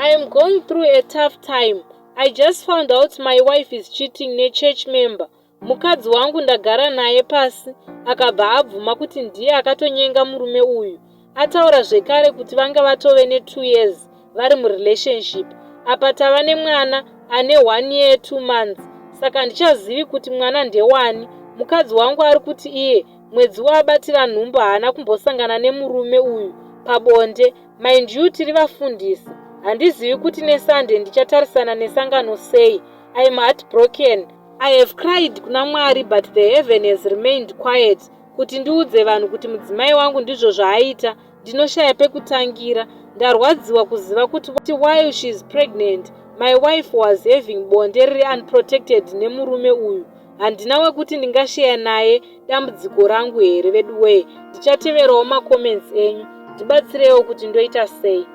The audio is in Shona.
I am going through a tough time. I just found out my wife is cheating nechurch member. Mukadzi wangu ndagara naye pasi akabva abvuma kuti ndiye akatonyenga murume uyu. Ataura zvekare kuti vanga vatove ne2 years vari murelationship. Apa tava nemwana ane 1 year 2 months. Saka handichazivi kuti mwana ndewani. Mukadzi wangu ari kuti iye mwedzi waabatira nhumbu haana kumbosangana nemurume uyu pabonde. Mind you, tiri vafundisi. Handizivi kuti neSunday ndichatarisana nesangano sei. I am heartbroken. I have cried kuna Mwari, but the heaven has remained quiet. Kuti ndiudze vanhu kuti mudzimai wangu ndizvo zvaaita, ndinoshaya pekutangira. Ndarwadziwa kuziva kuti while she is pregnant, my wife was having bonde riri unprotected nemurume uyu. Handina wekuti ndingasheya naye dambudziko rangu here, veduwee? Ndichateverawo macomments enyu. Ndibatsirewo kuti ndoita sei.